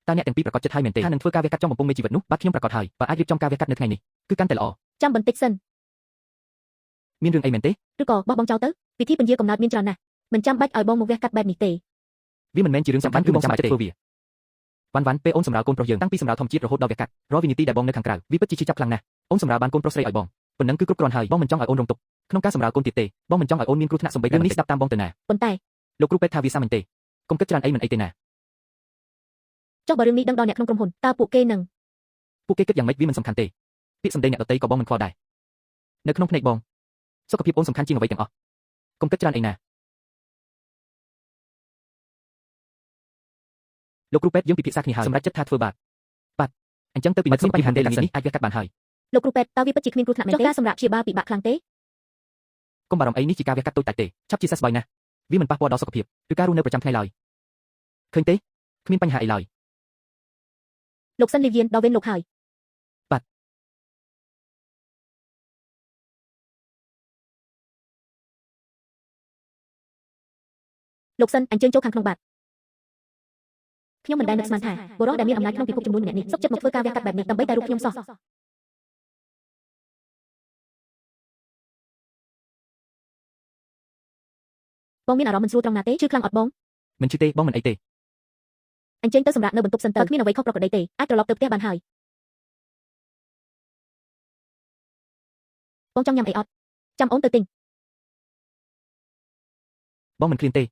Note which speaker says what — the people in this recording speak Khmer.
Speaker 1: តើអ្នកទាំងពីរប្រាកដចិត្តហើយមែនទេថានឹងធ្វើការវះកាត់ចុងបំពង់មេជីវិតនោះបាទខ្ញុំប្រាកដហើយបើអាចរៀបចំការវះកាត់នៅថ្ងៃនេះគឺកាន់តែល្អ
Speaker 2: ចាំបន្តិចសិន
Speaker 1: មានរឿងអីមែនទេ
Speaker 2: ឬក៏បោះបង់ចោលទៅវិធីពន្យាកំណើតមានច្រើនណាស់មិនចាំបាច់ឲ្យបងមកវះកាត់បែបនេះទេ
Speaker 1: វាមិនមែនជារឿងសំខាន់គឺបងចាំបាច់ចិត្តធ្វើវាវ៉ាន់វ៉ាន់ពេលអូនសម្រាលកូនប្រុសយើងតាំងពីសម្រាលធម្មជាតិរហូតដល់វះកាត់រាល់វិនាទីដែលបងនៅខាងក្រៅវាពិតជាឈឺចាប់ខ្លាំងណាស់អូនសម្រាលបានកូនប្រុសស្រីឲ្យបងប៉ុណ្ណឹងគឺគ្រប់គ្រាន់ហើយបងមិនចង់ឲ្យអូនរងទុក្ខក្នុងការសម្រាលកូនទៀតទេបងមិនចង់ឲ្យអូនមានគ្រោះថ្នាក់សំបីរឿងនេះស្ដាប់តាមបងទៅណា
Speaker 2: ប៉ុន្តែ
Speaker 1: លោកគ្រូពេទ្យថាវាសាមញ្ញទេកុំគិតច្រើនអីមិនអីទេណា
Speaker 2: ចុះបើរឿងនេះដឹងដល់អ្នកក្នុងក្រុមហ៊ុនតើពួកគេនឹង
Speaker 1: ពួកគេគិតយ៉ាងម៉េចវាមិនសំខាន់ទេពាក្យសម្ដីអ្នកដទៃក៏បងមិនខ្វល់ដែរនៅក្នុងភ្នែកបងសុខភាពអូនសំខាន់ជាងអ្វីទាំងអស់កុំគិតច្រើនអីណាលោកគ្រូពេទ្យយើងពិភាក្សាគ្នាហើយសម្រេចចិត្តថាធ្វើបាទបាទអញ្ចឹងទៅពិនិត្យសុខភាពហាន់ទេល្ងាចនេះអាចវះកាត់បានហើយ
Speaker 2: លោកគ្រូពេទ្យតើវាពិតជាគ្មានគ្រោះថ្នាក់មែនទេចុះការសម្រាកព្យាបាលពិបាកខ្លាំងទេ
Speaker 1: កុំបារម្ភអីនេះជាការវះកាត់តូចតាចទេឆាប់ជាសះស្បើយណាស់វាមិនប៉ះពាល់ដល់សុខភាពឬការរស់នៅប្រចាំថ្ងៃឡើយឃើញទេគ្មានបញ្ហាអីឡើយ
Speaker 2: លោកសិនលីវៀនដល់វេនលោកហើយ
Speaker 1: បាទ
Speaker 2: លោកសិនអញ្ជើញចូលខាងក្នុងបាទខ្ញុំមិនដែលនឹកស្មានថាបុរសដែលមានអំណាចក្នុងពិភពចំនួនម្នាក់នេះសុខចិត្តមកធ្វើការវះកាត់បែបនេះដើម្បីតែរូបខ្ញុំសោះបងមានអារម្មណ៍មិនស្រួលត្រង់ណាទេឈឺខ្លាំងអត់បង
Speaker 1: មិនឈឺទេបងមិនអីទេ
Speaker 2: អញ្ជើញទៅសម្រាកនៅបន្ទប់សិនទៅគ្មានអ្វីខុសប្រក្រតីទេអាចត្រឡប់ទៅផ្ទះបានហើយបងចង់ញ៉ាំអីអត់ចាំអូនទៅទិញ
Speaker 1: បងមិនឃ្លានទេ